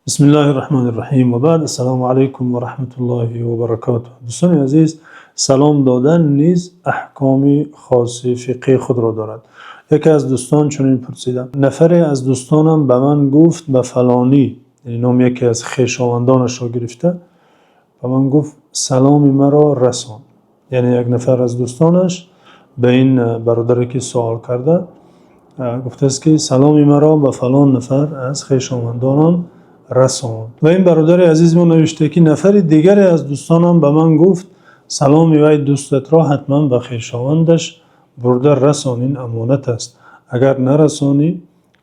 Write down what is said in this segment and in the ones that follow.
Бисмиллаҳир Роҳманир Роҳим. Ва баъд, ассалому алайкум ва раҳматуллоҳи ва баракотуҳ. Дӯстони азиз, салом додан низ аҳкоми хоси фиқҳии худро дорад. Яке аз дӯстон чунин пурсиданд: нафаре аз дӯстонам ба ман гуфт, ба фалонӣ, яъне номи яке аз хешовандонашро гирифта, ба ман гуфт: саломи маро расон. Яъне як нафар аз дӯстонаш ба ин бародаре ки савол кардааст, гуфтааст ки саломи маро ба фалон нафар аз хешовандонам расон. Ва ин бародари азизи мо навиштааст ки нафари дигаре аз дӯстонам ба ман гуфт: саломи эй дӯстатро ҳатман ба хешовандаш бурда расон, ин амонат аст. Агар нарасонӣ,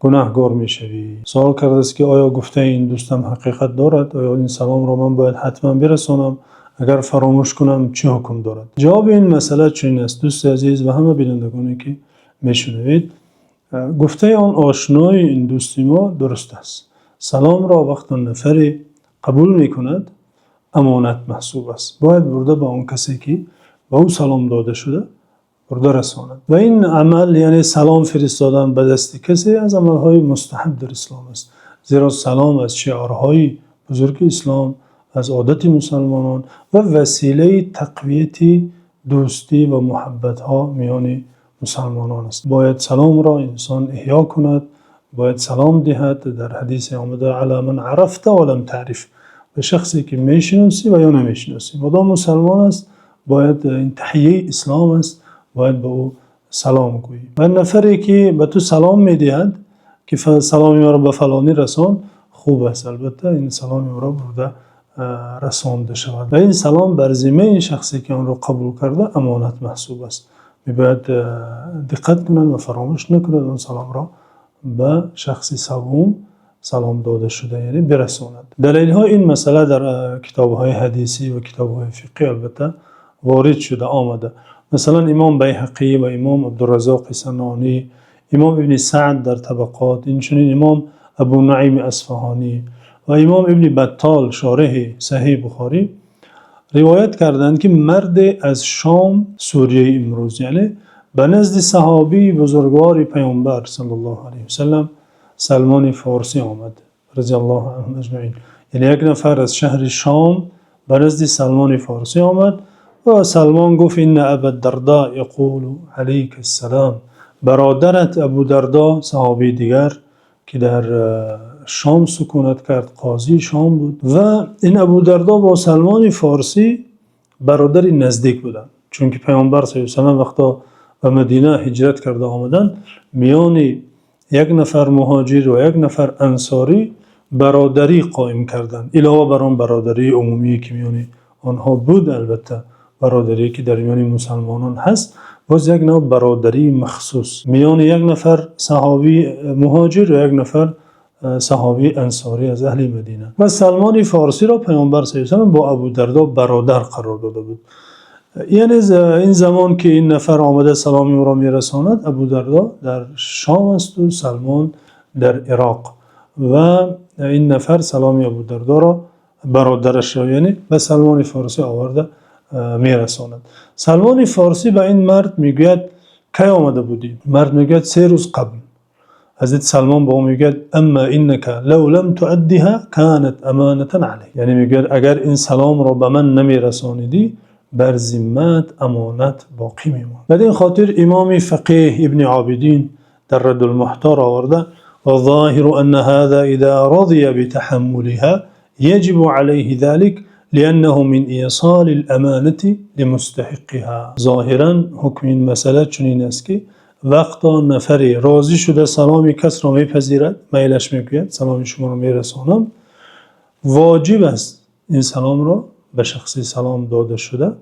гунаҳкор мешавӣ. Савол кардааст ки оё гуфтаи ин дӯстам ҳақиқат дорад? Оё ин саломро ман бояд ҳатман бирасонам? Агар фаромӯш кунам, чӣ ҳукм дорад? Ҷавоби ин масъала чунин аст, дӯсти азиз ва ҳама бинандагоне ки мешунавед, гуфтаи он ошнои ин дӯсти мо дуруст аст. Саломро вақте нафаре қабул мекунад, амонат маҳсуб аст. Бояд бурда ба он касе ки ба ӯ салом дода шуда, бурда расонад. Ва ин амал, яъне салом фиристодан ба дасти касе, аз амалҳои мустаҳаб дар ислом аст. Зеро салом аз шиорҳои бузурги ислом, аз одати мусулмонон ва василаи тақвияти дӯстӣ ва муҳаббатҳо миёни мусулмонон аст. Бояд саломро инсон эҳё кунад, бояд салом диҳад. Дар ҳадисе омада: على من عرفت ولم تعرف, ба шахсе ки мешиносӣ ва ё намешиносӣ. Модом мусулмон аст, бояд, ин таҳияи ислом аст, бояд ба ӯ салом гӯӣ. Ва нафаре ки ба ту салом медиҳад ки саломи маро ба фалонӣ расон, хуб аст, албатта ин саломи ӯро бурда расонда шавад. Ва ин салом бар зиммаи ин шахсе ки онро қабул карда, амонат маҳсуб аст. Мебояд диққат кунад ва фаромӯш накунад, он саломро ба шахси саввум салом дода шуда, яъне бирасонад. Далелҳои ин масъала дар китобҳои ҳадисӣ ва китобҳои фиқҳӣ албатта ворид шуда омада. Масалан, имом Байҳақӣ ва имом Абдурраззоқи Санъонӣ, имом Ибни Саъд дар Табақот, инчунин имом Абӯ Нуайми Исфаҳонӣ ва имом Ибни Баттол, шориҳи Саҳеҳи Бухорӣ, ривоят карданд ки марде аз Шом, Сурияи имрӯз, яъне ба назди саҳобии бузургвори Паёмбар саллаллоҳу алайҳи васаллам Салмони Форсӣ омад, رضي الله عنهم أجمعين. Яъне як нафар аз шаҳри Шом ба назди Салмони Форсӣ омад ва Салмон гуфт: إن أبا الدرداء يقول عليك السلام. Бародарат Абу Дардо, саҳобии дигар ки дар Шом сукунат кард, қозии Шом буд, ва ин Абу Дардо бо Салмони Форсӣ бародари наздик буданд. Чунки Паёмбар саллаллоҳу алайҳи васаллам вақте ба Мадина ҳиҷрат карда омаданд, миёни як нафар муҳоҷир ва як нафар ансорӣ бародарӣ қоим карданд. Илова бар он бародарии умумӣ ки миёни онҳо буд, албатта бародарие ки дар миёни мусулмонон ҳаст, боз як навъ бародарии махсус миёни як нафар саҳобии муҳоҷир ва як нафар саҳобии ансорӣ аз аҳли Мадина. Ва Салмони Форсиро Паёмбар саллаллоҳу алайҳи васаллам бо Абу Дардо бародар қарор дода буд. Яъне ин замон ки ин нафар омада саломи ӯро мерасонад, Абу Дардо дар Шом аст ва Салмон дар Ироқ. Ва ин нафар саломи Абу Дардоро, бародарашро яъне, ба Салмони Форсӣ оварда мерасонад. Салмони Форсӣ ба ин мард мегӯяд: кай омада будӣ? Мард мегӯяд: 3 рӯз қабл. Ҳазрати Салмон ба ӯ мегӯяд: أما إنك لو لم تؤدها كانت أمانة عليك. Яъне мегӯяд: агар ин саломро ба ман намерасонидӣ, бар зиммат амонат боқӣ мемонд. Бад ин хотир имоми фақеҳ Ибни Обидин дар Раддулмуҳтор оварда: والظاهر أن هذا إذا رضي بتحملها يجب عليه ذلك لأنه من إيصال الأمانة لمستحقها. Зоҳиран ҳукми ин масъала чунин аст ки вақто нафаре розӣ шуда саломи касро мепазирад, майлаш мегӯяд, саломи шуморо мерасонам, воҷиб аст ин саломро ба шахси салом дода шуда,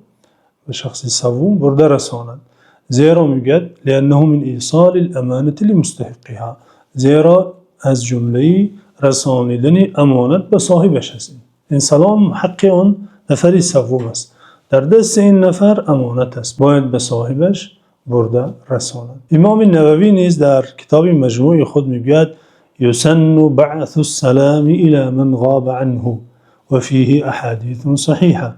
ба шахси саввум бурда расонад. Зеро мегӯяд: لأنه من إيصال الأمانة لمستحقها. Зеро аз ҷумлаи расонидани амонат ба соҳибаш аст. Ин салом ҳаққи он нафари саввум аст. Дар дасти ин нафар амонат аст, бояд ба соҳибаш бурда расонад. Имоми Нававӣ низ дар китоби Маҷмӯи худ мегӯяд: يسن بعث السلام إلى من غاب عنه وفيه أحاديث صحيحة.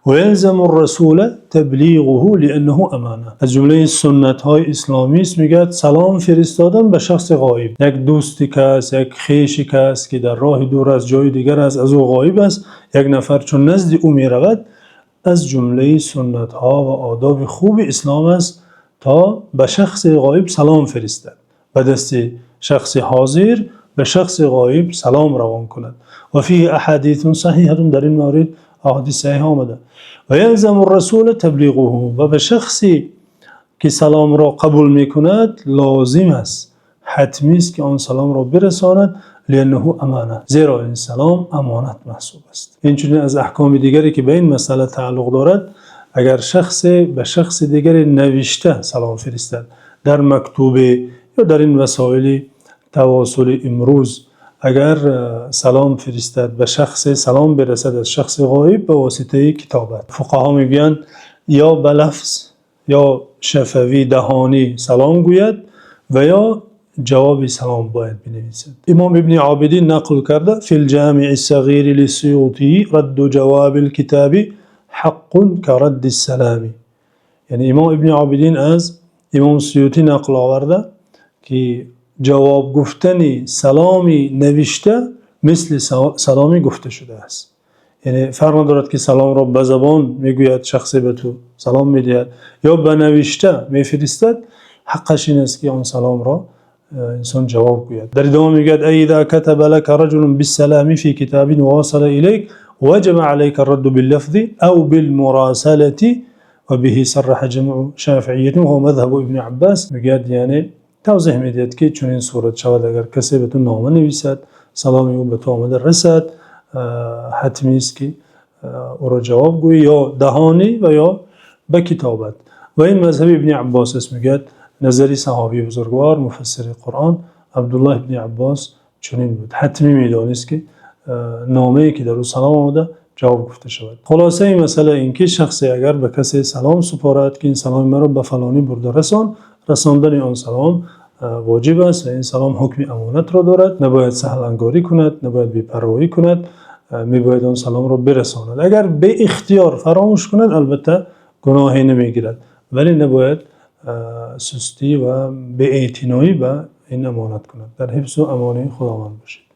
ويلزم الرسول تبليغه لأنه أمانة. Аз ҷумлаи суннатҳои исломӣ аст, мегӯяд, салом фиристодан ба шахси ғоиб. Як дӯсти кас, як хеши кас, ки дар роҳи дур аст, ҷои дигар аст, аз ӯ ғоиб аст, як нафар чун назди ӯ меравад, аз ҷумлаи суннатҳо ва одоби хуби ислом аст, то ба шахси ғоиб салом фиристад. Ба дасти шахси ҳозир ба шахси ғоиб салом равон кунад. وفيه أحاديث صحيحة. Дар ин маврид аҳодиси саҳеҳ омада. ويلزم الرسول تبليغه. Ва ба шахсе ки саломро қабул мекунад лозим аст, ҳатмӣ аст, ки он саломро бирасонад. لأنه أمانة. Зеро ин салом амонат маҳсуб аст. Инчунин аз аҳкоми дигаре, ки ба ин масъала тааллуқ дорад, агар шахсе ба шахси дигаре навишта салом фиристад дар мактубе ё дар ин васоили тавосули имрӯз, агар салом фиристад ба шахсе, салом бирасад аз шахси ғоиб ба воситаи китобат, фуқаҳо мегӯянд, ё ба лафз ё шафавӣ, даҳонӣ салом гӯяд ва ё ҷавоби салом бояд бинависад. Имом Ибни Обидин нақл карда: في الجامع الصغير للسيوطي: رد جواب الكتاب حق كرد السلام. Яъне Имом Ибни Обидин аз Имом Суютӣ нақл оварда, ки ҷавоб гуфтани саломи навишта мисли саломи гуфта шудааст. Яъне фарқ надорад, ки саломро ба забон мегӯяд, шахсе ба ту салом медиҳад, ё ба навишта мефиристад, ҳаққаш ин аст, ки он саломро инсон ҷавоб гӯяд. Дар идома мегӯяд: أي إذا كتب لك رجل بالسلام في كتاب ووصل إليك وجب عليك الرد باللفظ أو بالمراسلة، وبه صرح جمع الشافعية وهو مذهب ابن عباس. Мегӯяд, яъне тавзеҳ медиҳад, ки чунин сурат шавад: агар касе ба ту нома нависад, саломи ӯ ба ту омада расад, ҳатмӣ аст, ки ӯро ҷавоб гӯӣ, ё даҳонӣ ва ё ба китобат. Ва ин мазҳаби Ибни Аббос аст, мегӯяд, назари саҳобии бузургвор, муфассири Қуръон Абдуллоҳ ибни Аббос чунин буд, ҳатмӣ медонист, ки номае ки дар ӯ салом омада ҷавоб гуфта шавад. Хулосаи масъала ин ки шахсе агар ба касе салом супорад, ки ин саломи маро ба фалонӣ бурда расон, расондани он салом воҷиб аст ва ин салом ҳукми амонатро дорад. Набояд саҳлангорӣ кунад, набояд бепарвоӣ кунад, мебояд он саломро бирасонад. Агар беихтиёр фаромӯш кунад, албатта гуноҳе намегирад, вале набояд сустӣ ва беэътиноӣ ба ин амонат кунад. Дар ҳифзу амони Худованд бошед.